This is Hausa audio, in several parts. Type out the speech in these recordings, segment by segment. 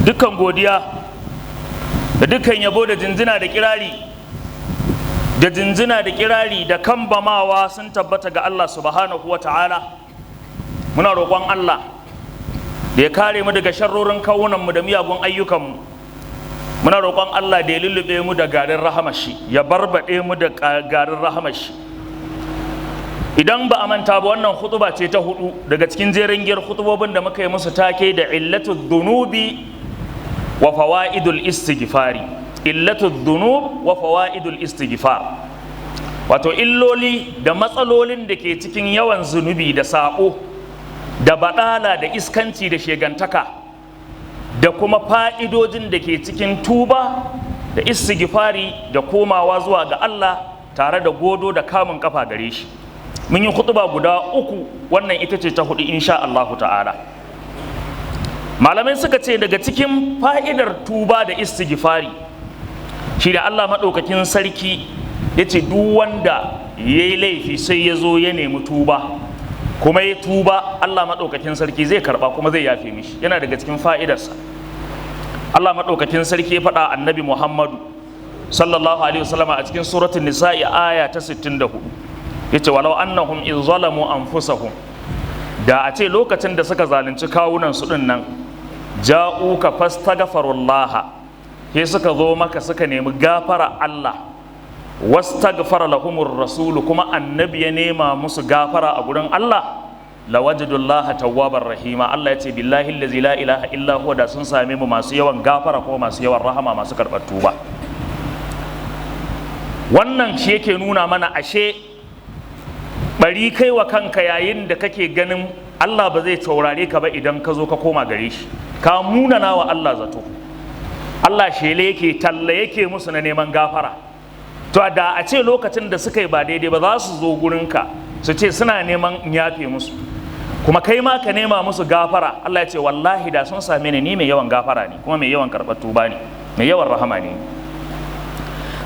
Dukkan godiya da dukkan yabo da jinjina da kirari da jinjina da kirari da kambamawa sun tabbata ga Allah subhanahu wa ta'ala. Muna roƙon Allah da ya kare mu daga sharrorin kawunanmu da miyagun ayyukanmu. Muna roƙon Allah da ya lullube mu da garin rahamashi, ya barbaɗe mu da garin rahamashi. Idan ba a manta ba, wannan hutuba ce ta hudu daga cikin jerin giyar hutubobin da muka yi musu take da illatu dhunubi wa fawaidul istighfari. Illatu dhunub wa fawaidul istighfar, wato illoli da matsalolin da ke cikin yawan zunubi da saƙo da baɗala da iskanci da shegantaka, da kuma fa'idojin da ke cikin tuba da istighfari da komawa zuwa ga Allah tare da godo da kamun kafa gare shi. Mun yi hutuba guda uku, wannan ita ce ta hudu insha Allahu ta'ala. Malamai suka ce daga cikin fa'idar tuba da istighfari shi da Allah maɗaukakin sarki ya ce duk wanda ya yi laifi sai ya zo ya nemi tuba kuma ya tuba, Allah maɗaukakin sarki zai karɓa kuma zai yafe mishi. Yana daga cikin fa'idarsa. Allah maɗaukakin sarki ya faɗa Annabi Muhammadu sallallahu alaihi wasallam a cikin Suratul Nisa'i aya ta 64, yace: "Walau annahum in zalamu anfusahum", da a ce lokacin da suka zalunci kawunan su din nan, "ja'uka fastaghfirullaha", sai suka zo maka suka nemi gafara Allah, "wastaghfara lahumur rasul", kuma Annabi ya nema musu gafara a gurin Allah, "lawajadullaha tawwabar rahima". Allah ya ce: "Billahi allazi la ilaha illa huwa, da sun same mu masu yawan gafara ko masu yawan rahama, masu karɓar tuba." Wannan shi yake nuna mana ashe bari kai wa kanka yayin da kake ganin Allah ba zai taurare ka ba, idan ka zo ka koma gare shi, ka munana wa Allah zato. Allah shele yake, talla yake musu na neman gafara. To da a ce lokacin da suka yi ba daidai ba za su zo gurinka su ce suna neman in yafe musu, kuma kai ma ka nema musu gafara, Allah ya ce wallahi da sun same ni, ni mai yawan gafara ne kuma mai yawan karɓar tuba ne, mai yawan rahama ne.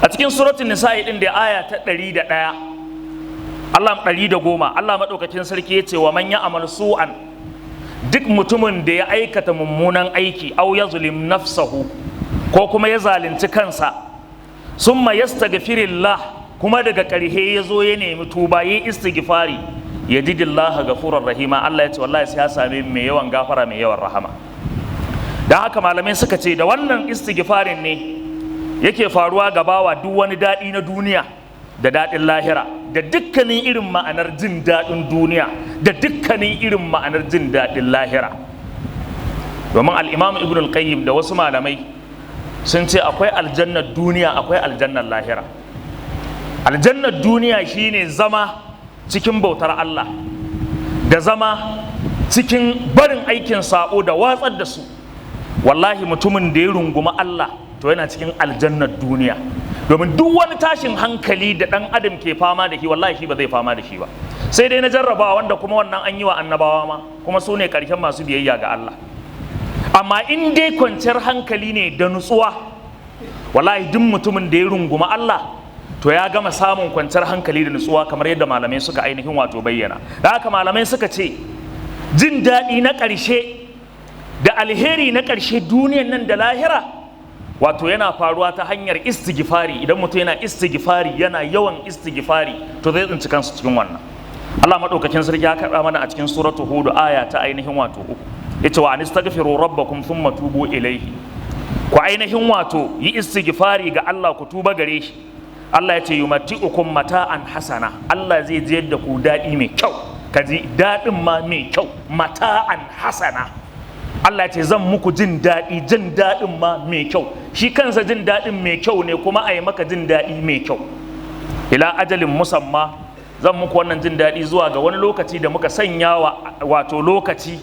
A cikin Suratul Nisa'i din da aya ta 101, Allah 110, Allah maɗaukakin sarki ya ce: "Wa man ya'mal su'an", duk mutumin da ya aikata mummunan aiki, "aw yazlim nafsahu", ko kuma ya zalunci kansa, "summa yastaghfirillah", kuma daga ƙarshe ya zo ya nemi tuba, yi istighfari, "yajidillaha ghafurur rahima", Allah ya ce wallahi sai ya same mai yawan gafara, mai yawan rahama. Dan haka malamai suka ce da wannan istighfarin ne yake faruwa ga bawa duk wani daɗi na duniya da daɗin lahira, da dukkanin irin ma'anar jin daɗin duniya da dukkanin irin ma'anar jin daɗin lahira. Domin Al'imam Ibn al-Qayyim da wasu malamai sun ce akwai aljannar duniya, akwai aljannar lahira. Aljannar duniya shine zama cikin bautar Allah da zama cikin barin aikin sa'o da watsar da su. Wallahi mutumin da ya runguma Allah, to yana cikin aljannar duniya, domin duk wani tashin hankali da ɗan adam ke fama da shi, wallahi shi ba zai fama da shi ba, sai dai na jarrabawa, wanda kuma wannan an yi wa annabawa ma, kuma su ne ƙarshen masu biyayya ga Allah. Amma in dai kwanciyar hankali ne da nutsuwa, wallahi duk mutumin da ya runguma Allah, to ya gama samun kwanciyar hankali da nutsuwa, kamar yadda malamai suka ainihin wato bayyana. Da haka malamai suka ce jin daɗi na ƙarshe da alheri na ƙarshe duniyan nan da lahira, wato yana faruwa ta hanyar istighfari. Idan mutum yana istighfari, yana yawan istighfari, to zai tsinci kansu cikin wannan. Allah madaukakin sarki ya karɓa mana a cikin Suratu Hud aya ta ainihin wato 3, yace: "Wa anistaghfiru rabbakum thumma tubu ilayhi", ku ainihin wato yi istighfari ga Allah, ku tuba gare shi. Allah ya ce: "Yumatti'ukum mata'an hasana", Allah zai jiyar da ku daɗi mai kyau. Ka ji daɗin ma mai kyau, mata'an hasana. Allah ya ce zan muku jin daɗi, jin daɗin ma mai kyau. Shi kansa jin daɗin mai kyau ne, kuma a yi maka jin daɗi mai kyau. "Ila ajalin musamma", zan muku wannan jin daɗi zuwa ga wani lokaci da muka sanya wa, wato lokaci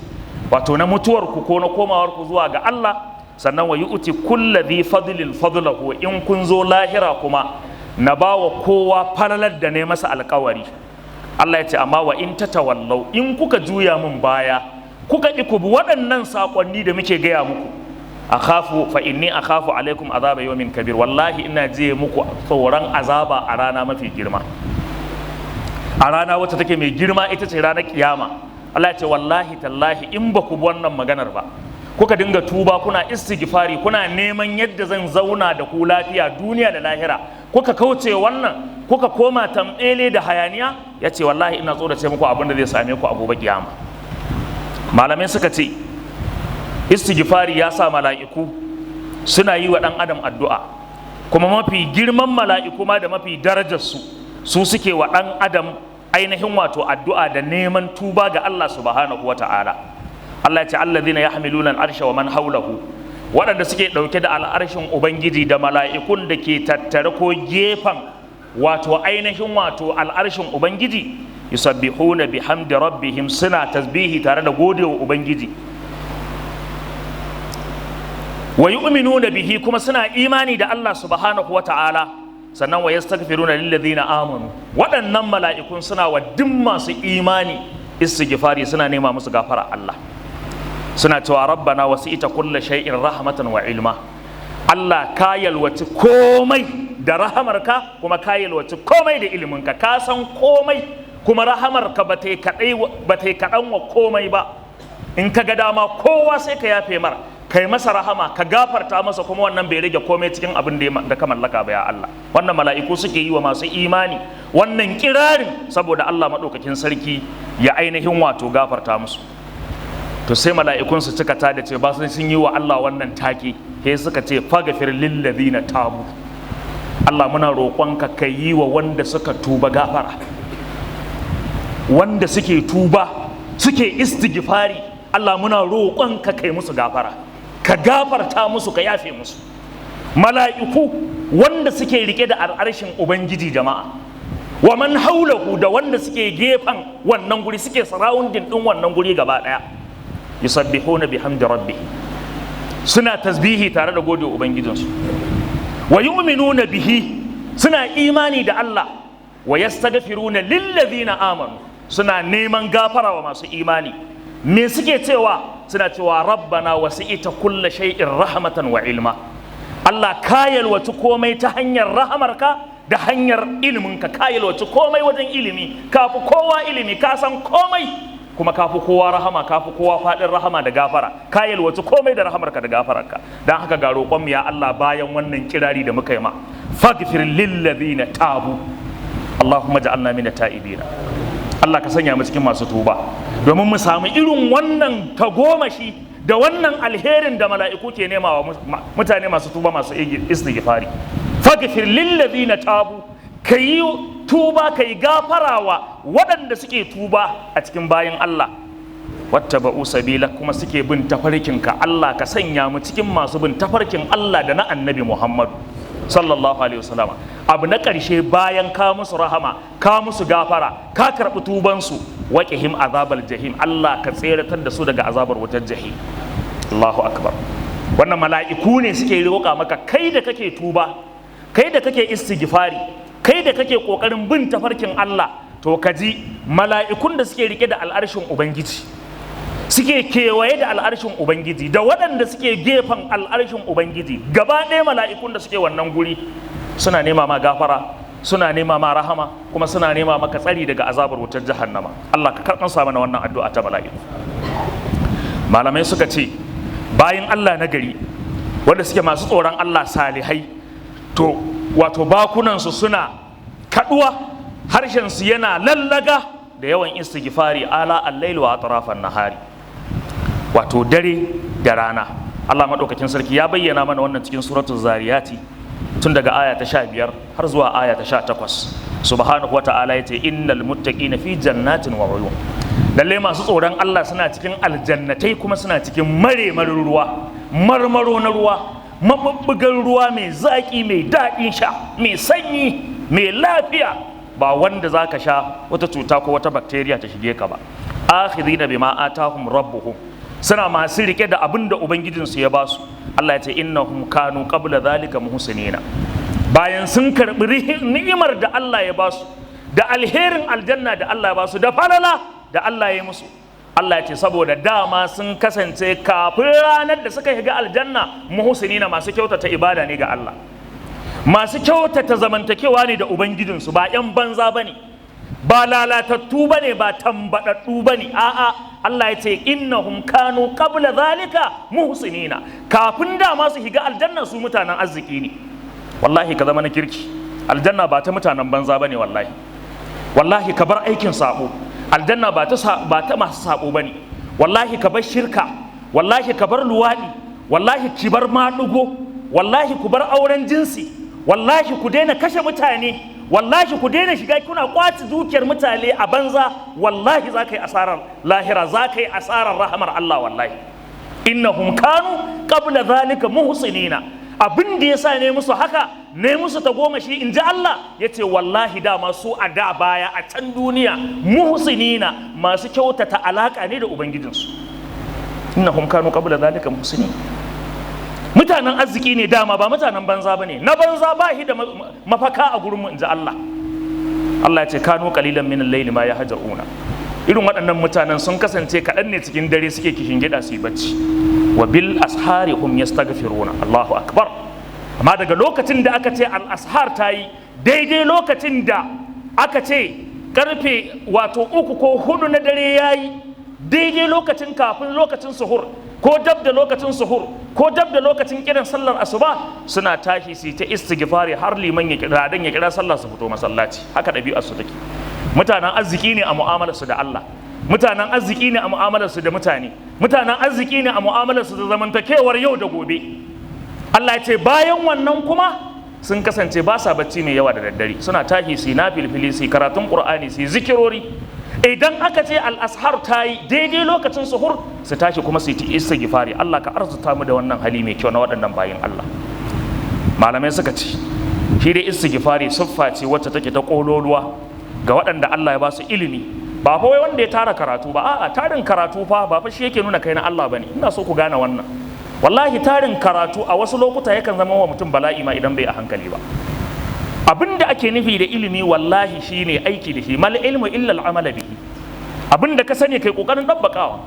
wato na mutuwar ku ko na komawar ku zuwa ga Allah. Sannan "wa yu'ti kulli dhi fadlin fadlahu", in kun zo lahira kuma na bawa kowa falalar da ne masa alkawari. Allah ya ce amma "wa in tatawallau", in kuka juya min baya, kuka ƙi ku bi waɗannan saƙonni da muke gaya muku, "akhafu fa inni akhafu alaikum azaba yawmin kabir", wallahi ina jiye muku tsoron azaba a rana mafi girma, a rana wacce take mai girma, ita ce ranar kiyama. Allah ya ce wallahi tallahi in ba ku bi wannan maganar ba, Kuka dinga tuba, kuna istighfari, kuna neman yadda zan zauna da ku lafiya duniya da lahira, kuka kauce wannan, kuka koma tambele da hayaniya, ya ce wallahi ina tsorace muku abin da zai same ku a gobe kiyama. Malamai suka ce istighfari ya sa mala'iku suna yi wa ɗan adam addu'a, kuma mafi girman mala'iku ma da mafi darajarsu su suke wa ɗan adam ainihin wato addu'a da neman tuba ga Allah subhanahu wa ta'ala. Allah ya ce allazina yahmiluna al'arsha wa man hawlahu, waɗanda suke ɗauke da al'arshin Ubangiji da mala'ikun da ke tattare ko gefen wato ainihin wato al'arshin Ubangiji, yusabbihuna bihamdi rabbihim, suna tasbihi tare da godewa Ubangiji, wa yu'minuna bihi, kuma suna imani da Allah subhanahu wata'ala, sannan wa yastaghfiruna lillazina amanu, waɗannan mala'ikun suna wa duk masu imani istighfari, suna nema musu gafara Allah, suna cewa rabbana wasi'ta kulla shay'in rahmatan wa ilma, Allah ka yalwaci komai da rahamarka, kuma ka yalwaci komai da iliminka, ka san komai, kuma rahamarka ba ta yi kaɗan wa komai ba. In ka ga dama kowa sai ka yafe mara, kai masa rahama, ka gafarta masa, kuma wannan bai rage komai cikin abin da ka mallaka ba ya Allah. Wannan mala'iku suke yi wa masu imani wannan kirarin saboda Allah maɗaukakin sarki ya ainihin wato gafarta musu. To sai mala'ikun su cika ta da ce ba sun yi wa Allah wannan take, sai suka ce faghfir lil ladina tabu, Allah muna roƙonka ka yi wa wanda suka tuba gafara, wanda suke tuba suke istighfari, Allah muna roƙonka kai musu gafara, ka gafarta musu, ka yafe musu. Mala'iku wanda suke rike da al'arshin Ubangiji jama'a, wa man haulahu, da wanda suke gefen wannan guri, suke surrounding din wannan guri gaba daya, yusabbihuna bihamdi rabbi, suna tasbihi tare da gode ubangijinsu, wa yu'minuna bihi, suna imani da Allah, wa yastaghfiruna lillazina amanu, suna neman gafara wa masu imani. Me suke cewa? Suna cewa rabbana wasi'ita kulla shay'in rahmatan wa ilma, Allah ka yalwaci komai ta hanyar rahamarka da hanyar iliminka, ka yalwaci komai wajen ilimi, ka fi kowa ilimi, ka san komai, kuma ka fi kowa rahama, ka fi kowa faɗin rahama da gafara, ka yalwaci komai da rahamarka da gafararka. Don haka ga roƙonmu ya Allah, bayan wannan kirari da muka yi ma, faghfir lillazina tabu, Allahumma ja'alna min ta'ibina, Allah ka sanya mu cikin masu tuba, domin mu samu irin wannan tagomashi da wannan alherin da mala'iku ke nema wa mutane masu tuba, masu istighfari. Faghfir lillazina tabu, kayi tuba, kai gafarawa waɗanda suke tuba a cikin bayan Allah, wattaba'u sabila, kuma suke bin tafarkinka. Allah ka sanya mu cikin masu bin tafarkin Allah da na Annabi Muhammadu sallallahu alaihi wasallam. Abu na ƙarshe, bayan ka musu rahama, ka musu gafara, ka karɓi tubansu, waƙihim azabal jahim, Allah ka tseratar da su daga azabar wutar jahim. Allahu akbar. Wannan mala'iku ne suke roƙa maka, kai da kake tuba, kai da kake istighfari, kai da kake ƙoƙarin bin tafarkin Allah. To ka ji mala'ikun da suke rike da al'arshin Ubangiji, suke kewaye da al'arshin Ubangiji, da waɗanda suke gefen al'arshin Ubangiji, gaba ɗaya mala'ikun da suke wannan guri suna nema ma gafara, suna nema ma rahama, kuma suna nema maka tsari daga azabar wutar jahannama. Allah ka karɓan sa mana wannan addu'a ta mala'iku. Malamai suka ce bayan Allah na gari wanda suke masu tsoron Allah salihai, to wato bakunansu suna kaduwa, harshensu yana lallaga da yawan istighfari ala al-laili wa atrafan nahari, wato dare da rana. Allah madaukakin sarki ya bayyana mana wannan cikin suratul zariyati tun daga aya ta 15 har zuwa aya ta 18. Subhanahu wata'ala yace innal muttaqina fi jannatin wa uyun, lalle masu tsoron Allah suna cikin aljannatai, kuma suna cikin maremarin ruwa, marmaro na ruwa, mabubbugan ruwa mai zaƙi, mai daɗin sha, mai sanyi, mai lafiya, ba wanda za ka sha wata cuta ko wata bakteriya ta shige ka ba. Akhidina bima atahum rabbuhum, suna masu rike da abin da ubangijinsu ya basu. Allah ya ce innahum kanu qabla zalika muhsinina, bayan sun karbi ni'imar da Allah ya basu, da alherin aljanna da Allah ya basu, da falala da Allah ya yi musu. Allah ya ce saboda dama sun kasance kafin ranar da suka shiga aljanna muhsinina, masu kyautata ibada ne ga Allah, masu kyautata zamantakewa ne da ubangijinsu, ba 'yan banza ba ne, ba lalatattu ba ne, ba tambaɗaɗɗu ba ne, a'a Allah ya ce innahum kanu qabla zalika muhsinina. Kafin da ma su shiga aljanna su mutanen arziki ne. Wallahi ka zama na kirki. Aljanna ba ta mutanen banza bane wallahi. Wallahi ka bar aikin sabo. Aljanna ba ta masu sabo bane. Wallahi ka bar shirka. Wallahi ka bar luwaɗi. Wallahi ki bar maɗugo. Wallahi ku bar auren jinsi. Wallahi ku daina kashe mutane. Wallahi ku daina shiga kuna kwaci dukiyar mutane a banza. Wallahi za ka yi asarar lahira, za ka yi asarar rahamar Allah wallahi. Innahum kanu qabla zalika muhsinina. Abin da yasa ne musu haka, ne musu tagomashi in ji Allah ya ce wallahi dama su a da baya a can duniya muhsinina, masu kyautata alaka ne da ubangijinsu. Innahum kanu qabla zalika muhsinin. Mutanen arziki ne dama, ba mutanen banza bane. Na banza ba shi da mafaka a gurinmu in ji Allah. Allah ya ce kanu qalilan min al-layli ma yahjauna. Irin waɗannan mutanen sun kasance kaɗan ne cikin dare suke kishin gida su yi bacci. Wa bil ashari hum yastaghfiruna. Allahu akbar. Amma daga lokacin da aka ce al ashar ta yi daidai lokacin da aka ce karfe wato 3 ko 4 na dare yayi, daidai lokacin kafin lokacin suhur ko dab da lokacin suhur ko dab da lokacin kiran sallar asuba, suna tashi su ta istighfari har liman ya kira dan ya kira sallah su fito masallaci. Haka ɗabi'ar su take. Mutanen arziki ne a mu'amalar su da Allah, mutanen arziki ne a mu'amalar su da mutane, mutanen arziki ne a mu'amalar su da zamantakewar yau da gobe. Allah ya ce bayan wannan kuma sun kasance ba sa bacci mai yawa da daddare, suna tashi su na filfili, su karatun Qur'ani, su zikirori. Idan aka ce al-ashar ta yi daidai lokacin suhur, su tashi kuma su yi istighfari. Allah ka arzuta mu da wannan hali mai kyau na waɗannan bayin Allah. Malamai suka ce shi dai istighfari siffa ce wacce take ta kololuwa ga waɗanda Allah ya ba su ilimi. Ba fa wai wanda ya tara karatu ba, a'a, tarin karatu fa ba fa shi yake nuna kai na Allah bane. Ina so ku gane wannan. Wallahi tarin karatu a wasu lokuta yakan zama wa mutum bala'i ma idan bai a hankali ba. Abinda ake nufi da ilimi wallahi shine aiki da shi. Mal ilmu illa al-amala bihi. Abinda ka sani kai kokarin dabbakawa.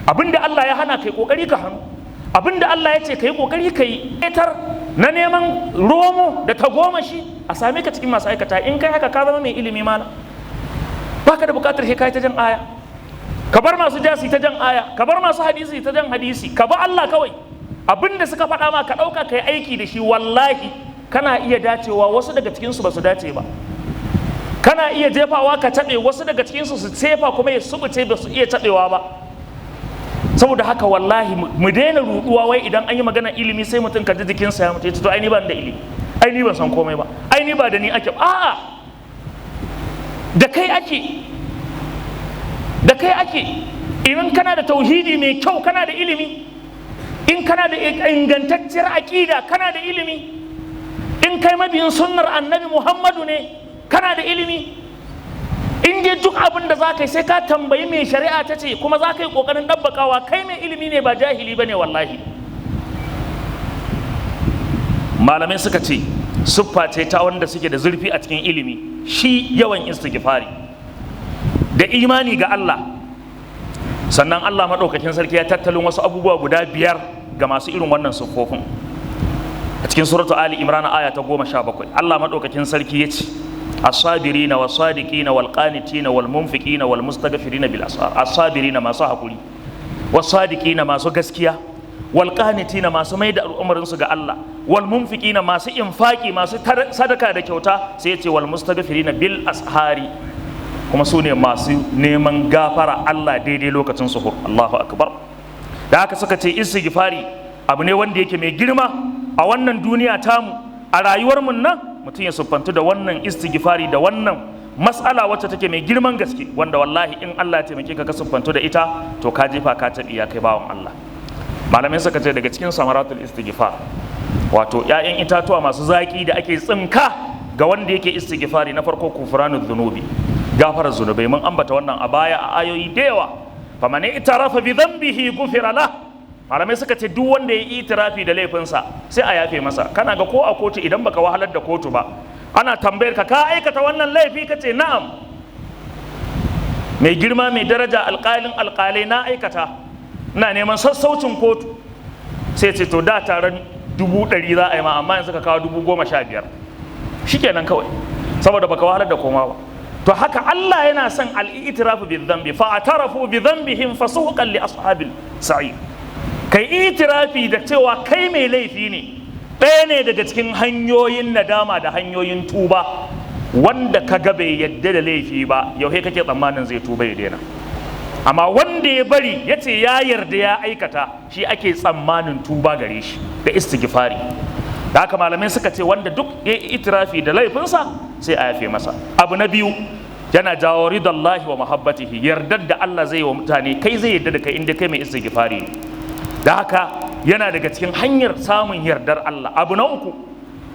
Abinda Allah ya hana kai kokari ka hannu. Abinda Allah ya ce kai kokari kai etar na neman romo da tagomashi a same ka cikin masu aikata. In kai haka ka zama mai ilimi malam. Baka da bukatar sai kai ta jan aya. Ka bar masu jasi ta jan aya, ka bar masu hadisi ta jan hadisi, ka ba Allah kawai. Abinda suka faɗa ma ka ɗauka kai aiki da shi. Wallahi kana iya dacewa, wasu daga cikinsu ba su dace ba. Kana iya jefawa ka taɓe, wasu daga cikinsu su sefa kuma ya subuce ba su iya taɓewa ba. Saboda haka wallahi mu daina ruɗuwa wai idan an yi magana ilimi sai mutum ka ji jikinsa ya mutu ya ce to ai ni ban da ilimi, ai ni ban san komai ba, ai ni ba da ni ake. A'a, da kai ake, da kai ake. Idan kana da tauhidi mai kyau kana da ilimi, in kana da ingantacciyar aƙida kana da ilimi, in kai mabiyin sunnar annabi Muhammadu ne kana da ilimi, in dai duk abin da za ka yi sai ka tambayi mai shari'a ta ce kuma za ka yi ƙoƙarin ɗabbaƙawa, kai mai ilimi ne ba jahili ba ne wallahi. Malamai suka ce siffa ce ta wanda suke da zurfi a cikin ilimi shi yawan istighfari da imani ga Allah. Sannan Allah maɗaukakin sarki ya tattalin wasu abubuwa guda 5 ga masu irin wannan siffofin. A cikin suratu Ali Imran aya ta 17 Allah maɗaukakin sarki ya ce as-sabirina was-sadiqina wal-qanitina wal-munfiqina wal-mustaghfirina bil asar. As-sabirina masu hakuri, was-sadiqina masu gaskiya, wal-qanitina masu mai da al'amarin su ga Allah, wal-munfiqina masu infaki masu sadaka da kyauta, sai ya ce wal-mustaghfirina bil ashari, kuma su ne masu neman gafara Allah daidai lokacin suhur. Allahu akbar. Da haka suka ce istighfari abu ne wanda yake mai girma a wannan duniya tamu, a rayuwar mun nan mutum ya siffantu da wannan istighfari da wannan mas'ala wacce take mai girman gaske, wanda wallahi in Allah ya taimake ka ka siffantu da ita to ka jefa ka tabi ya kai bawan Allah. Malamai suka ce daga cikin samaratul istighfar, wato 'ya'yan itatuwa masu zaki da ake tsinka ga wanda yake istighfari, na farko kufranu dhunubi, gafarar zunubai. Mun ambata wannan a baya a ayoyi da yawa. Faman itarafa bi dhanbihi ghufira lah. Malamai suka ce duk wanda ya yi itirafi da laifinsa sai a yafe masa. Kana ga ko a kotu idan baka wahalar da kotu ba, ana tambayar ka ka aikata wannan laifi, ka ce na'am mai girma mai daraja alƙalin alƙalai na aikata, ina neman sassaucin kotu. Sai ce to da taron 100,000 za a yi ma, amma yanzu ka kawo 15,000. Shikenan kawai, saboda baka wahalar da koma ba. To haka Allah yana son al-i'tirafu bi dhanbi, fa atarafu bi dhanbihim fasuqan li ashabil sa'ir. Kai itirafi da cewa kai mai laifi ne, ɗaya ne daga cikin hanyoyin nadama da hanyoyin tuba. Wanda ka ga bai yadda da laifi ba, yau kake tsammanin zai tuba ya daina? Amma wanda ya bari ya ce ya yarda ya aikata, shi ake tsammanin tuba gare shi da istighfari. Da haka malamai suka ce wanda duk ya itirafi da laifinsa, sai a yafe masa. Abu na biyu, yana jawo ridallahi wa mahabbatihi, yardar da Allah zai wa mutane, kai zai yarda da kai inda kai mai istighfari ne. Da haka yana daga cikin hanyar samun yardar Allah. Abu na uku,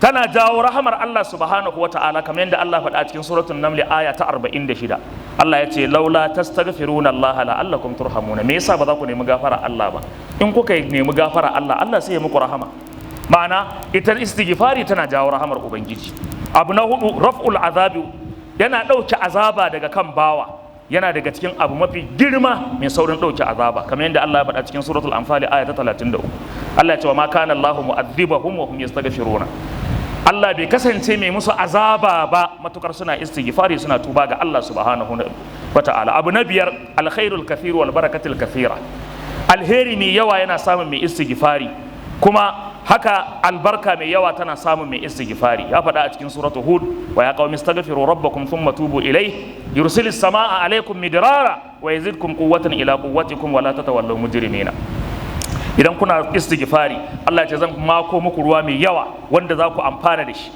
tana jawo rahamar Allah subhanahu wata'ala, kamar yadda Allah faɗa cikin suratul Naml aya ta 46. Allah ya ce, "Laula tastaghfiruna Allah la'allakum turhamuna." Me yasa ba za ku nemi gafara Allah ba? In kuka nemi gafara Allah, Allah sai ya muku rahama. Ma'ana, ita istighfari tana jawo rahamar Ubangiji. Abu na hudu, raf'ul azabi, yana ɗauke azaba daga kan bawa. Yana daga cikin abu mafi girma mai saurin ɗauke azaba, kamar yadda Allah ya faɗa cikin suratul Anfal aya ta 33. Allah ya ce, "Wa ma kana Allahu mu'adhibahum wa hum yastaghfiruna." Allah bai kasance mai musu azaba ba matukar suna istighfari, suna tuba ga Allah subhanahu wa ta'ala. Abu na biyar, alkhairul kathir wal barakatul kathira. Alheri mai yawa yana samun mai istighfari, kuma haka albarka mai yawa tana samun mai istighfari. Ya faɗa a cikin suratul Hud, "Wa ya qaumi astaghfiru rabbakum thumma tubu ilayh yursilis samaa alaykum midrara wa yazidkum quwwatan ila quwwatikum wa la tatawallaw mujrimina." Idan kuna istighfari, Allah ya ce zan mako muku ruwa mai yawa wanda za ku amfana da shi,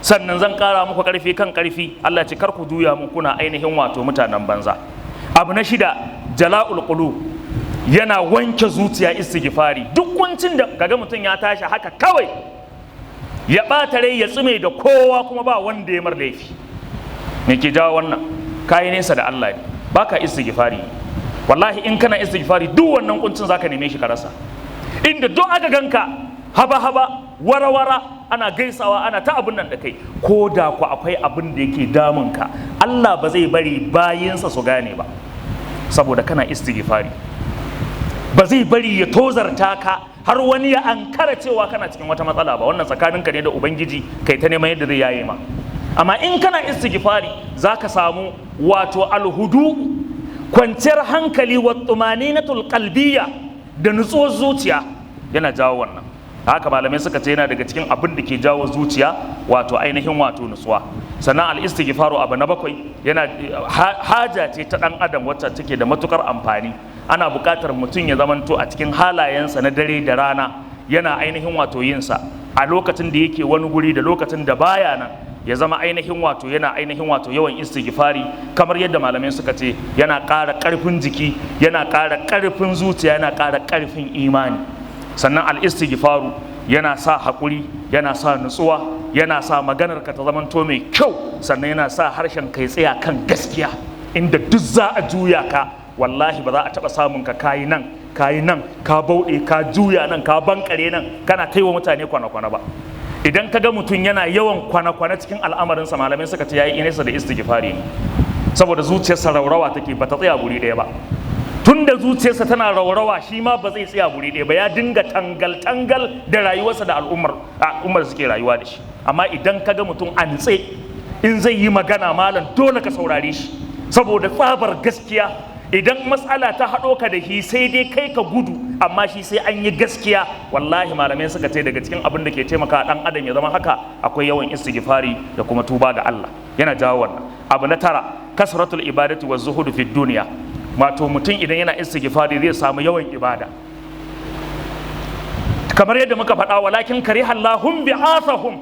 sannan zan kara muku karfi kan karfi. Allah ya ce kar ku juya mu kuna ainihin wato mutanen banza. Abu na shida, jala'ul qulub, yana wanke zuciya istighfari. Duk kuncin da kaga mutum ya tashi haka kawai ya ɓata rai, ya tsume da kowa, kuma ba wanda ya mar laifi, me ke jawo wannan? Kayi nesa da Allah ne, baka istighfari. Wallahi in kana istighfari, duk wannan kuncin zaka neme shi ka rasa. Inda duk aka ganka haba haba, wara wara, ana gaisawa, ana ta abun nan da kai, ko da ku akwai abin da yake damun ka, Allah ba zai bari bayinsa su gane ba, saboda kana istighfari. Ba zai bari ya tozarta ka har wani ya ankara cewa kana cikin wata matsala ba. Wannan tsakaninka ne da Ubangiji, kai ta neman yadda zai yaye ma. Amma in kana istighfari, zaka samu wato alhudu, kwanciyar hankali, wa tumaninatul qalbiyya, da nutsuwar zuciya. Yana jawo wannan. Haka malamai suka ce yana daga cikin abin da ke jawo zuciya wato ainihin wato nutsuwa. Sannan al-istighfaru, abu na bakwai, yana haja ce ta dan adam wacce take da matukar amfani. Ana buƙatar mutum ya zamanto a cikin halayensa na dare da rana yana ainihin wato yinsa, a lokacin da yake wani guri da lokacin da baya nan, ya zama ainihin wato yana ainihin wato yawan istighfari. Kamar yadda malamai suka ce, yana ƙara ƙarfin jiki, yana ƙara ƙarfin zuciya, yana ƙara ƙarfin imani. Sannan al-istighfaru yana sa haƙuri, yana sa nutsuwa, yana sa maganar ka ta zamanto mai kyau, sannan yana sa harshen kai tsaya kan gaskiya. Inda duk za a juya ka, wallahi ba za a taɓa samun ka kayi nan, kayi nan, ka bauɗe, ka juya nan, ka bankare nan, kana taiwa mutane kwana-kwana ba. Idan ka ga mutum yana yawan kwana-kwana cikin al'amarinsa, malamai suka ce yayi nesa da istighfari ne, saboda zuciyarsa raurawa take, ba ta tsaya guri ɗaya ba. Tun da zuciyarsa tana raurawa, shi ma ba zai tsaya guri ɗaya ba, ya dinga tangal-tangal da rayuwarsa da al'ummar suke rayuwa da shi. Amma idan ka ga mutum a nutse, in zai yi magana, malam, dole ka saurare shi saboda tsabar gaskiya. Idan matsala ta haɗo ka da shi, sai dai kai ka gudu, amma shi sai an yi gaskiya. Wallahi malamai suka ce daga cikin abin da ke taimaka ɗan adam ya zama haka akwai yawan istighfari da kuma tuba ga Allah, yana jawo wannan. Abu na tara, kasratul ibadati wa zuhudu fi duniya. Wato mutum idan yana istighfari zai samu yawan ibada, kamar yadda muka faɗa, "Walakin kariha Allahum bi'athahum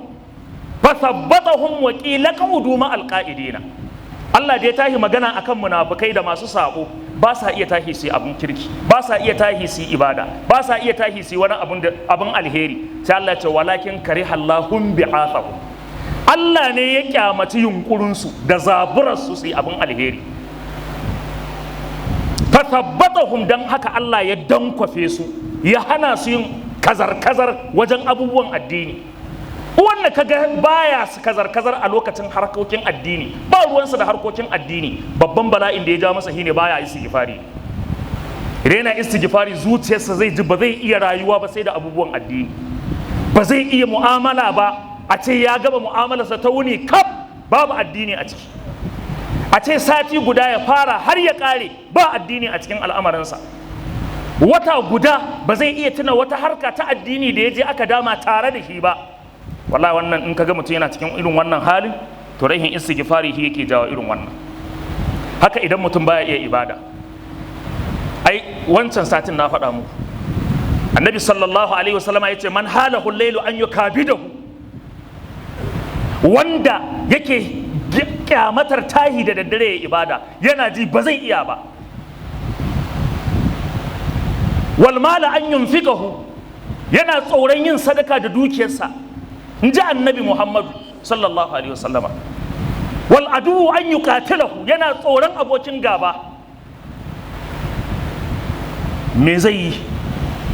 fasabbatahum wa qila qa'udu ma alqa'idina." Allah da ya tahi magana akan munafukai da masu sabo, ba sa iya tahi su abun kirki, ba sa iya tahi su ibada, ba sa iya tahi su wani abun alheri. Sai Allah ya ce, "Walakin kariha Allahum bi'athahum." Allah ne ya kyamaci yunkurin su da zaburar su su yi abun alheri. Fasabbatahum, dan haka Allah ya dankwafe su, ya hana su yin kazar-kazar wajen abubuwan addini. Wanda kaga baya su kazar-kazar a lokacin harkokin addini, ba ruwansa da harkokin addini, babban bala'in da ya ja masa shine baya istighfari. Idan yana istighfari, zuciyarsa zai ji ba zai iya rayuwa ba sai da abubuwan addini. Ba zai iya mu'amala ba a ce ya gama mu'amalarsa ta wuni kaf babu addini a ciki. A ce sati guda ya fara har ya kare ba addini a cikin al'amarinsa. Wata guda ba zai iya tuna wata harka ta addini da ya je aka dama tare da shi ba. Wallahi wannan in kaga mutum yana cikin irin wannan halin, to rahin istighfari shi yake jawo irin wannan. Haka idan mutum baya iya ibada. Ai wancan satin na faɗa muku, Annabi sallallahu alaihi wasallama ya ce, man halahu lailu an yukabidahu, wanda yake kyamatar tahi da daddare ya ibada, yana ji ba zai iya ba, wal mala an yunfiqahu, yana tsoron yin sadaka da dukiyarsa, in ji Annabi Muhammadu sallallahu alaihi wasallama, wal aduwu an yuqatilahu, yana tsoron abokin gaba, me zai yi?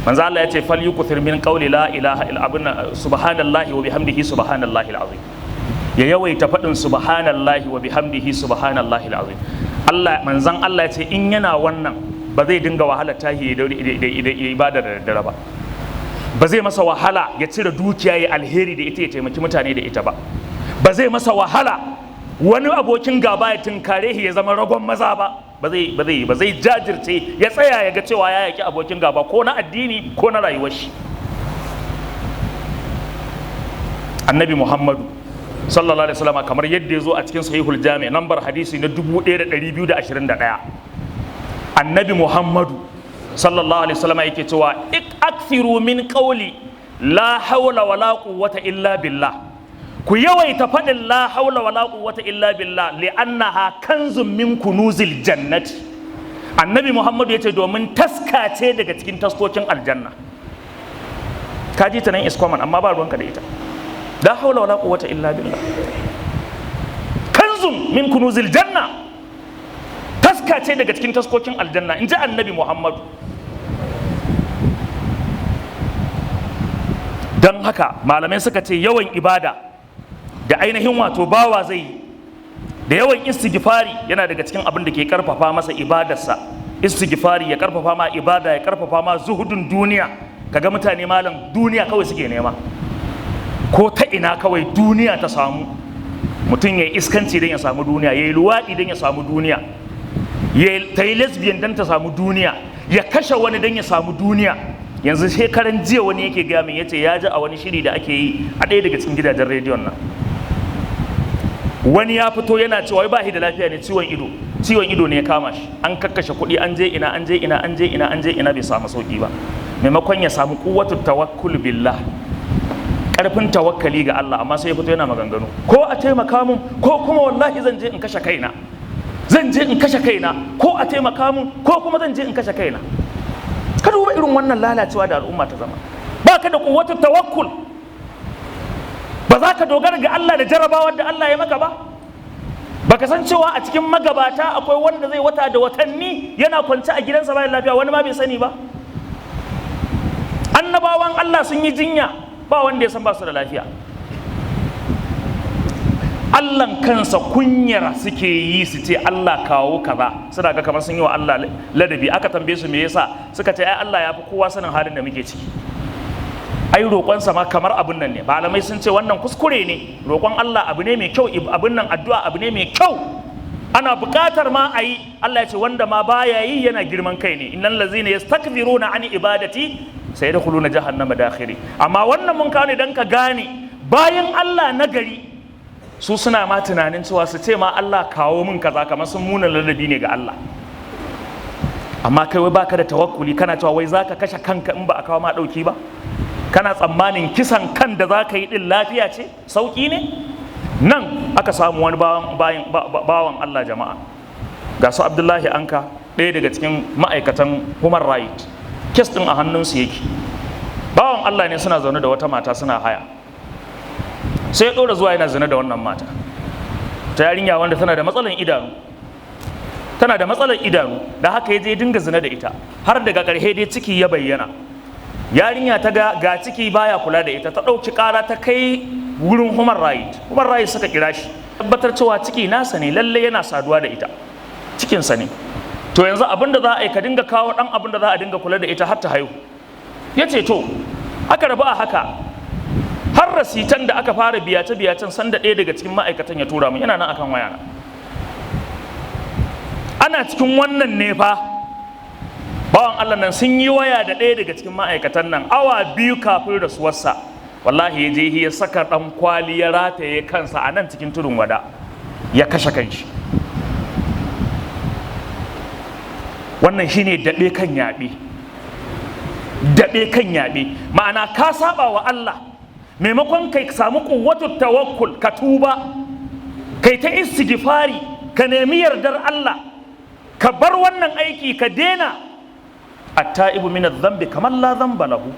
Manzo Allah ya ce, fal yukthir min qawli la ilaha illa abunna, subhanallahi wa bihamdihi, subhanallahi alazim. Ya yawaita faɗin subhanallahi wa bihamdihi, subhanallahi alazim. Allah, manzon Allah ya ce in yana wannan, ba zai dinga wahala tahi da ibada da daddare ba, ba zai masa wahala ya cire dukiya ya alheri da ita, ya taimaki mutane da ita ba, ba zai masa wahala wani abokin gaba ya tunkare shi ya zama ragon maza ba. Ba zai jajirce ya tsaya ya ga cewa ya yaki abokin gaba, ko na addini ko na rayuwar shi. Annabi Muhammadu sallallahu alaihi wasallam, kamar yadda ya zo a cikin Sahihul Jami, nambar hadisi na 1221, Annabi Muhammadu sallallahu alaihi wasallam yake cewa, akthiru min qawli la hawla wala quwwata illa billah. Ku yawaita faɗin la haula wala quwwata illa billah, li'annaha kanzun min kunuzil jannati. Annabi Muhammadu yace domin taska ce daga cikin taskokin aljanna. Ka ji ta nan is common, amma ba ruwanka da ita. La haula wala quwwata illa billah kanzun min kunuzil janna, taska ce daga cikin taskokin aljanna, in ji Annabi Muhammadu. Don haka malamai suka ce yawan ibada da ainihin wato bawa zai yi da yawan istighfari yana daga cikin abin da ke karfafa masa ibadarsa. Istighfari ya karfafa ma ibada, ya karfafa ma zuhudun duniya. Kaga mutane, malam, duniya kawai suke nema, ko ta ina kawai duniya ta samu. Mutum ya yi iskanci don ya samu duniya, ya yi luwaɗi don ya samu duniya, ya ta yi lesbian don ta samu duniya, ya kashe wani don ya samu duniya. Yanzu shekaran jiya wani yake gaya min, yace ya ji a wani shiri da ake yi a ɗaya daga cikin gidajen rediyon nan, wani ya fito yana cewa ba shi da lafiya ne, ciwon ido, ciwon ido ne ya kama shi. An kakkashe kuɗi, an je ina, an je ina, an je ina, an je ina, bai samu sauki ba. Maimakon ya samu quwwatu tawakkul billah, karfin tawakkali ga Allah, amma sai ya fito yana maganganu, ko a taimaka mun ko kuma wallahi zan je in kashe kaina, zan je in kashe kaina, ko a taimaka mun ko kuma zan je in kashe kaina. Ka duba irin wannan lalacewa da al'umma ta zama. Ba ka da quwwatu tawakkul, ba za ka dogara ga Allah da jarabawar da Allah ya maka ba. Baka san cewa a cikin magabata akwai wanda zai wata da watanni yana kwance a gidansa bayan lafiya, wani ma bai sani ba? Annabawan Allah sun yi jinya, ba wanda ya san ba su da lafiya. Allahn kansa kunyar suke yi su ce Allah kawo kaza, suna ga kamar sun yi wa Allah ladabi. Aka tambaye su me yasa, suka ce ai Allah ya fi kowa sanin halin da muke ciki, ai roƙonsa ma kamar abun nan ne. Malamai sun ce wannan kuskure ne. Roƙon Allah abu ne mai kyau, abun nan addu'a abu ne mai kyau, ana buƙatar ma a yi. Allah ya ce wanda ma baya yi yana girman kai ne, innal ladzina yastakbiruna an ibadati sayadkhuluna jahannama dakhiri. Amma wannan mun kawo ne dan ka gane bayan Allah na gari su suna ma tunanin cewa su ce ma Allah kawo min kaza kamar sun muna ladabi ne ga Allah. Amma kai wai baka da tawakkuli, kana cewa wai zaka kashe kanka in ba a kawo ma dauki ba. Kana tsammanin kisan kan da zaka yi din lafiya ce, sauki ne? Nan aka samu wani bawan Allah, jama'a, ga su Abdullahi Anka, ɗaya daga cikin ma'aikatan human right, case ɗin a hannunsu yake. Bawan Allah ne, suna zaune da wata mata suna haya, sai ya ɗora zuwa yana zina da wannan mata ta yarinya wanda tana da matsalan idanu, tana da matsalar idanu. Da haka ya je dinga zina da ita, har daga ƙarshe dai ciki ya bayyana. Yarinya ta ga ga ciki, baya kula da ita, ta ɗauki ƙara ta kai wurin human right. Human right suka kira shi, tabbatar cewa ciki nasa ne, lalle yana saduwa da ita, cikinsa ne. To yanzu abin da za a yi, ka dinga kawo ɗan abin da za a dinga kula da ita har ta haihu. Ya ce to, aka rabu a haka. Har rasitan da aka fara biyace biyacen sanda ɗaya daga cikin ma'aikatan ya tura min, yana nan akan wayana. Ana cikin wannan ne fa, bawan Allah nan sun yi waya da ɗaya daga cikin ma'aikatan nan awa 2 kafin rasuwarsa. Wallahi ya je ya saka ɗan kwali ya rataye kansa a nan cikin Tudun Wada, ya kashe kanshi. Wannan shine daɓe kan yaɓe, daɓe kan yaɓe. Ma'ana ka saba wa Allah, maimakon kai samu quwwatu tawakkul, ka tuba, kai ta istighfari, ka nemi yardar Allah, ka bar wannan aiki, ka daina. At-ta'ibu min adh-dhanbi kamar la dhanba lahu.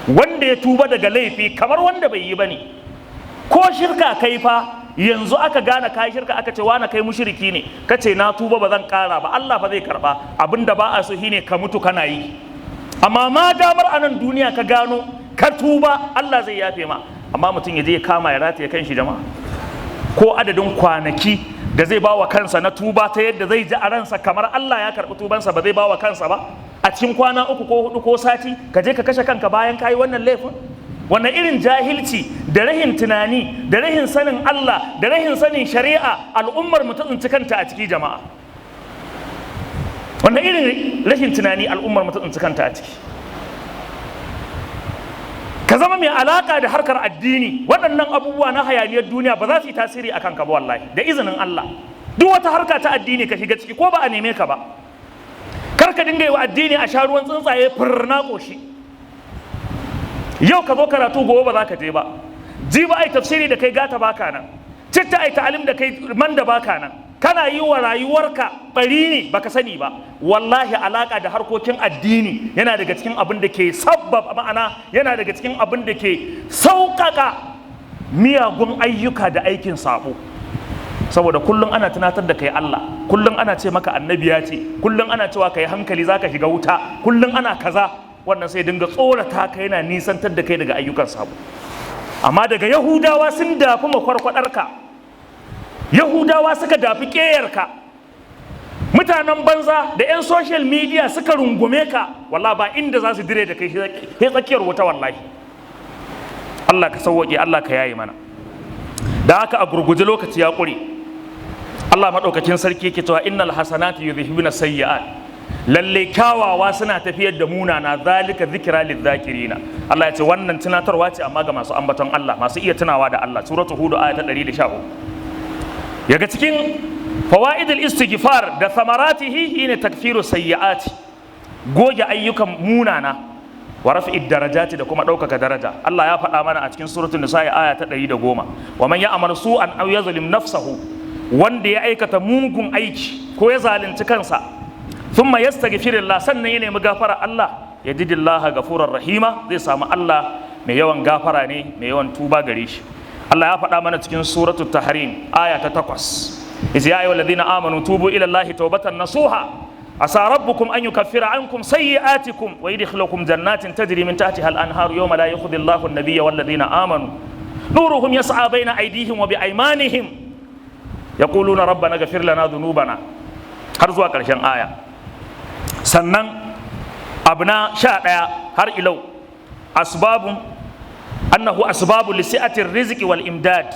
Wanda ya tuba daga laifi kamar wanda bai yi bane. Ko shirka kai fa, yanzu aka gane kai shirka, aka ce wani kai mushriki ne, kace na tuba ba zan kara ba, Allah fa zai karba. Abinda ba a so shine ka mutu kana yi. Amma ma damar a nan duniya ka gano ka tuba, Allah zai yafe ma. Amma mutum ya je ya kama ya rataye kanshi, jama'a, ko adadin kwanaki da zai ba wa kansa na tuba ta yadda zai ji a ransa kamar Allah ya karɓi tubansa ba zai ba wa kansa ba. A cikin kwana 3 ko 4 ko sati ka je ka kashe kanka bayan ka yi wannan laifin. Wannan irin jahilci da rahin tunani da rahin sanin Allah da rahin sanin shari'a al'ummar mu ta tsinci kanta a ciki, jama'a. Wannan irin rashin tunani al'ummar mu ta tsinci kanta a ciki. Ka zama mai alaka da harkar addini, waɗannan abubuwa na hayaniyar duniya ba za su yi tasiri akan ka ba wallahi, da izinin Allah. Duk wata harka ta addini ka shiga ciki ko ba a neme ka ba. Kar ka dinga yi wa addini a sha ruwan tsuntsaye furna ƙoshi. Yau ka zo karatu, gobe ba za ka je ba. Ji ba ai tafsiri da kai, gata baka nan. Citta ai ta'alim da kai, man da baka nan. Kana yi wa rayuwarka bari ne baka sani ba. Wallahi alaka da harkokin addini yana daga cikin abin da ke sabbab, ma'ana yana daga cikin abin da ke sauƙaƙa miyagun ayyuka da aikin sabo. Saboda kullum ana tunatar da kai Allah, kullum ana ce maka annabi ya ce, kullum ana cewa kai hankali zaka shiga wuta, kullum ana kaza. Wannan sai dinga tsorata ka, yana nisantar da kai daga ayyukan sabo. Amma daga Yahudawa sun dafi makwarkwadarka, Yahudawa suka dafi ƙeyarka, mutanen banza da 'yan social media suka rungume ka, wallahi ba inda za su dire da kai sai tsakiyar wuta wallahi. Allah ka sauwaƙe, Allah ka yaye mana. Da haka a gurguje lokaci ya ƙure. Allah maɗaukakin sarki yake cewa innal hasanati yudhhibuna sayyi'at, lalle kyawawa suna tafiyar da munana, zalika zikra lidh-dhakirina. Allah ya ce wannan tunatarwa ce amma ga masu ambaton Allah, masu iya tunawa da Allah. Suratul Hud aya ta 114. Daga cikin fawaidul istighfar da thamaratihi shine takfiru sayyi'ati, goge ayyukan munana, wa raf'id darajati, da kuma ɗaukaka daraja. Allah ya faɗa mana a cikin suratul nisa aya ta 110, wa man ya'mal su'an aw yazlim nafsahu, wanda ya aikata mugun aiki ko ya zalunci kansa, thumma yastaghfirillah, sannan ya nemi gafara Allah, yajidillaha gafurar rahima, zai samu Allah mai yawan gafara ne, mai yawan tuba gare shi. Allah ya faɗa mana cikin suratul tahrim aya ta 8, iz ya ayyuhal ladina amanu tubu ila Allahi tawbatan nasuha asa rabbukum an yukaffira ankum sayyi'atikum wa yudkhilukum jannatin tajri min tahtiha al-anharu yawma la yukhzi Allahu an-nabiyya wal ladina amanu nuruhum yas'a bayna aydihim wa bi aymanihim yaquluna rabbana ighfir lana dhunubana, har zuwa ƙarshen aya. Sannan abu na 11 har ilau, asbabun annahu asbabu lisi'atir rizqi wal imdad.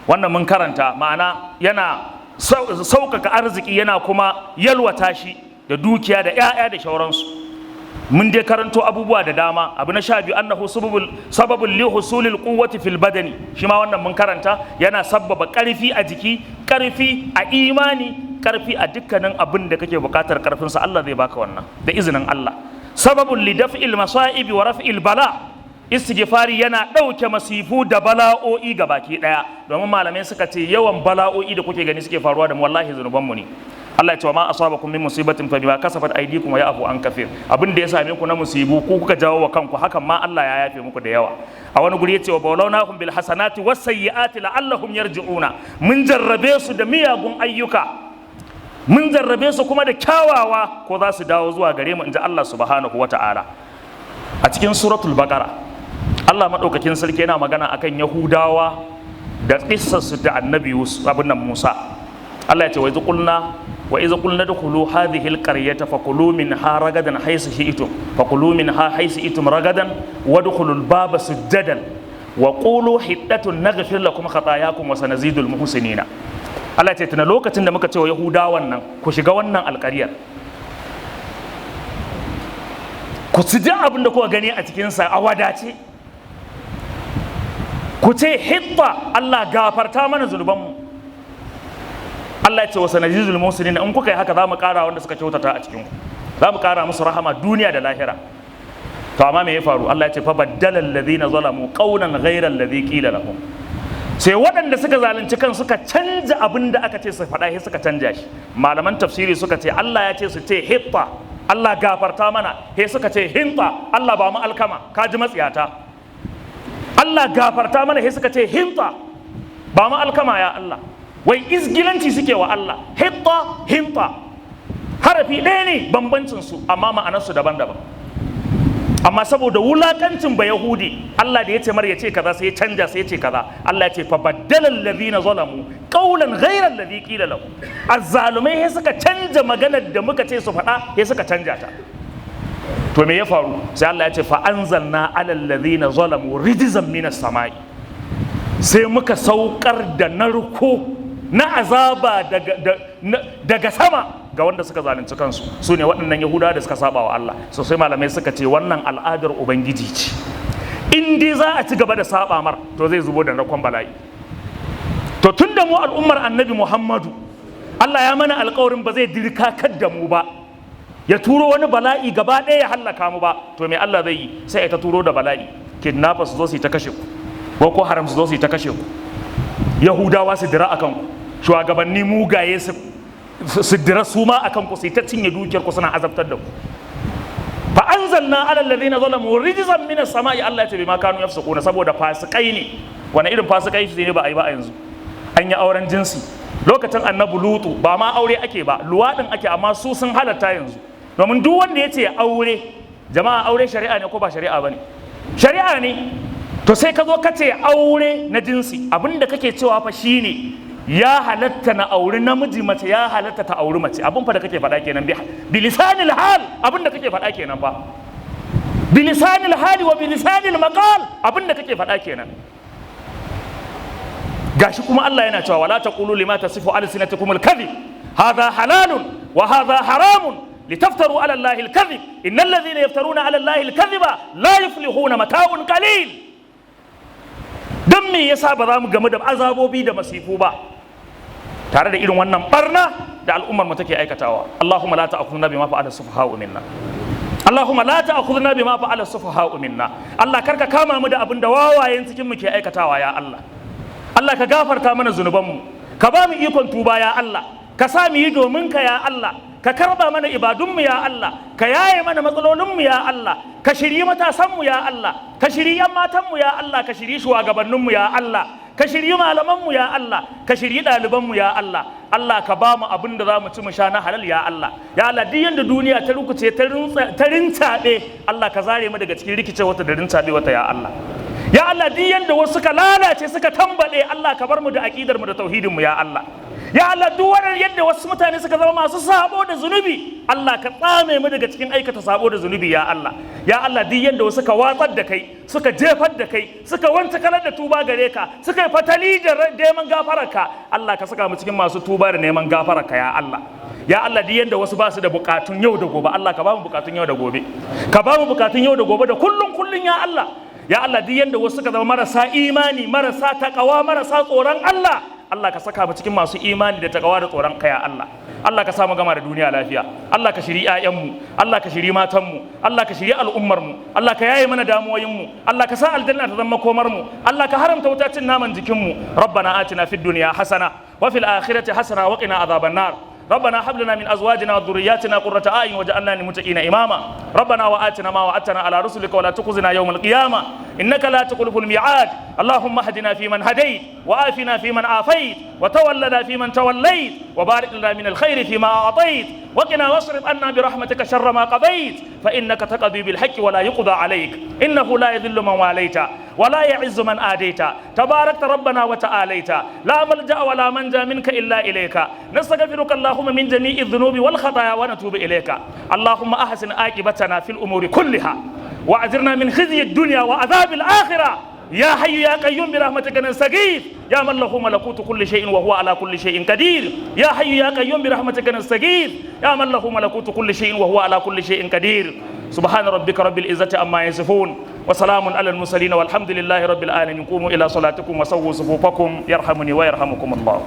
Wannan mun karanta, ma'ana yana sauƙaƙa arziki, yana kuma yalwata shi da dukiya da 'ya'ya da shauransu. Mun dai karanto abubuwa da dama. Abu na 12, annahu sababul li husulil quwwati fil badani, shi ma wannan mun karanta, yana sabbaba ƙarfi a jiki, ƙarfi a imani, ƙarfi a dukkanin abin da kake buƙatar ƙarfinsa, Allah zai baka wannan da izinin Allah. Sababul li daf'il masa'ibi wa raf'il bala, istighfari yana ɗauke masifu da bala'o'i ga baki ɗaya, domin malamai suka ce yawan bala'o'i da kuke gani suke faruwa da mu, wallahi zunubanmu ne. Allah ya ce ma asabakum min musibatin fa bima kasabat aydikum wa ya'fu an kafir. Abin da ya same ku na musibu ku kuka jawo wa kanku, hakan ma Allah ya yafe muku da yawa. A wani guri yace wa bawlawnahum bil hasanati was sayyiati la'allahum yarji'una, mun jarrabe su da miyagun ayyuka, mun jarrabe su kuma da kyawawa, ko za su dawo zuwa gare mu, inji Allah subhanahu wata'ala. A cikin suratul baqara Allah maɗaukakin sarki yana magana akan Yahudawa da ƙissarsu da annabi Yusuf, abin nan Musa. Allah ya ce wa iz qulna dukhulu hadhihi alqaryata fakulu minha ragadan haythu shi'tum, fakulu minha haythu itum ragadan wadkhulul baba sujjadan wa qulu hiddatun naghfir lakum khatayakum wa sanazidul muhsinina. Allah ce tuna lokacin da muka ce wa Yahudawan nan ku shiga wannan alƙaryar, ku ci duk abin da kuka gani a cikinsa a wadace, ku ce hitta, Allah gafarta mana zunubanmu. Allah ya ce wa sanajizul muslimin, in kuka yi haka za mu ƙara wanda suka kyautata a cikin ku, za mu ƙara musu rahama duniya da lahira. To amma me ya faru? Allah ya ce fa baddala alladhina zalamu qawlan ghayra alladhi qila lahum. Sai waɗanda suka zalunci kan suka canja abin da aka ce su faɗa, sai suka canja shi. Malaman tafsiri suka ce Allah ya ce su ce hitta, Allah gafarta mana, sai suka ce hinta, Allah ba mu alkama. Ka ji matsiyata. Allah gafarta mana, sai suka ce hinta, ba mu alkama ya Allah. Wai izgilanci suke wa Allah. Hitta, hinta, harafi ɗaya ne bambancin su, amma ma'anarsu daban-daban. Amma saboda wulakancin ba Yahudi, Allah da ya ce mar ya ce kaza sai ya canja, sai ya ce kaza. Allah ya ce fa baddala alladhina zalamu qawlan ghayra alladhi qila lahum. Azzalumai sai suka canja maganar da muka ce su faɗa, sai suka canja ta. To me ya faru? Sai Allah ya ce fa anzalna ala alladhina zalamu rijzan minas samai. Sai muka saukar da narko na azaba daga sama ga wanda suka zalunci kansu, su ne waɗannan Yahudawa da suka saba wa Allah. So sai malamai suka ce wannan al'adar Ubangiji ce, in dai za a ci gaba da saba mar, to zai zubo da narkon bala'i. To tun da mu al'ummar Annabi Muhammadu, Allah ya mana alƙawarin ba zai dirkakar da mu ba, ya turo wani bala'i gaba ɗaya ya hallaka mu ba, to me Allah zai yi? Sai ya ta turo da bala'i. Kidnappers su zo su yi ta kashe ku, Boko Haram su zo su yi ta kashe ku, Yahudawa su dira akan ku, shugabanni mugaye su dira su ma akan ku, su yi ta cinye dukiyar ku, suna azabtar da ku. Fa anzalna ala alladhina zalamu rijzan minas sama'i, Allah ya ce bima kanu yafsukuna, saboda fasikai ne. Wani irin fasikai ne ba a yi ba a yanzu? An yi auren jinsi lokacin Annabi Lutu, ba ma aure ake ba, luwaɗin ake, amma su sun halatta yanzu. Domin duk wanda ya ce aure, jama'a, aure shari'a ne ko ba shari'a ba ne? Shari'a ne. To sai ka zo ka ce aure na jinsi, abinda kake cewa fa shine ya halatta na auri namiji, mace ya halatta ta auri mace. Abin fa da kake faɗa kenan bilisanil hal, abin da kake faɗa kenan fa bilisanil hali wa bilisanil maqal, abin da kake faɗa kenan. Gashi kuma Allah yana cewa wala taqulu lima tasifu alsinatukum alkadhib hadha halalun wa hadha haramun litaftaru ala Allahi alkadhib innal ladhina yaftaruna ala Allahi alkadhiba la yuflihuna mata'un qalil. Dan me yasa ba za mu gamu da azabobi da masifu ba tare da irin wannan barna da al'ummar mu take aikatawa? Allahumma la ta'khudhna bima fa'ala sufaha'u minna, Allahumma la ta'khudhna bima fa'ala sufaha'u minna. Allah, karka kama mu da abin da wawayen cikin mu ke aikatawa ya Allah. Allah, ka gafarta mana zunubanmu, ka ba mu ikon tuba ya Allah, ka sa mu yi domin ka ya Allah, ka karba mana ibadunmu ya Allah, ka yaye mana matsalolinmu ya Allah, ka shiryi matasanmu ya Allah, ka shiryi yan matanmu ya Allah, ka shiryi shugabanninmu ya Allah, ka shiryi malamanmu ya Allah, ka shiryi ɗalibanmu ya Allah. Allah, ka ba mu abin da za mu ci mu sha na halal ya Allah. Ya Allah, duk yanda duniya ta rukuce, ta rincaɓe, Allah, ka zare mu daga cikin rikice wata da rincaɓe wata ya Allah. Ya Allah, duk yanda wasu suka lalace, suka tambaɗe, Allah, ka bar mu da aƙidar mu da tauhidin mu ya Allah. Ya Allah, duk wannan yadda wasu mutane suka zama masu sabo da zunubi, Allah, ka tsame mu daga cikin aikata sabo da zunubi ya Allah. Ya Allah, duk yadda wasu suka watsar da kai, suka jefar da kai, suka wanta kalar da tuba gare ka, suka yi fatali da neman gafararka, Allah, ka saka mu cikin masu tuba da neman gafararka ya Allah. Ya Allah, duk yadda wasu ba su da bukatun yau da gobe, Allah, ka ba mu bukatun yau da gobe, ka ba mu bukatun yau da gobe da kullun kullun ya Allah. Ya Allah, duk yadda wasu suka zama marasa imani, marasa takawa, marasa tsoron Allah, Allah, ka saka mu cikin masu imani da takawa da tsoron ka ya Allah. Allah, ka sa mu gama da duniya lafiya. Allah, ka shiri ƴaƴanmu, Allah, ka shiri matanmu, Allah, ka shiri al'ummarmu, Allah, ka yaye mana damuwoyinmu, Allah, ka sa aljanna ta zama makomar mu, Allah, ka haramta wuta cin naman jikinmu. Rabbana atina fid dunya hasana wa fil akhirati hasana wa qina adhaban nar. ربنا هب لنا من ازواجنا وذرياتنا قرة اعين واجعلنا للمتقين اماما. ربنا واتنا ما وعدتنا على رسلك ولا تخزنا يوم القيامه، انك لا تخلف الميعاد. اللهم اهدنا فيمن هديت، وعافنا فيمن عافيت، وتولنا فيمن توليت، وبارك لنا من الخير فيما اعطيت، وقنا واصرف عنا برحمتك شر ما قضيت، فانك تقضي بالحق ولا يقضى عليك، انه لا يذل من واليت ولا يعز من آديت، تباركت ربنا وتعاليت، لا ملجأ ولا منجا منك إلا إليك. نستغفرك اللهم من جميع الذنوب والخطايا ونتوب إليك. اللهم أحسن عاقبتنا في الأمور كلها وأجرنا من خزي الدنيا وعذاب الآخرة. يا حي يا قيوم برحمتك نستغيث، يا من له ملكوت كل شيء وهو على كل شيء قدير. يا حي يا قيوم برحمتك نستغيث، يا من له ملكوت كل شيء وهو على كل شيء قدير. سبحان ربك رب العزة عما يصفون، وسلام على المرسلين، والحمد لله رب العالمين. قوموا إلى صلاتكم وسووا صفوفكم، يرحمني ويرحمكم الله.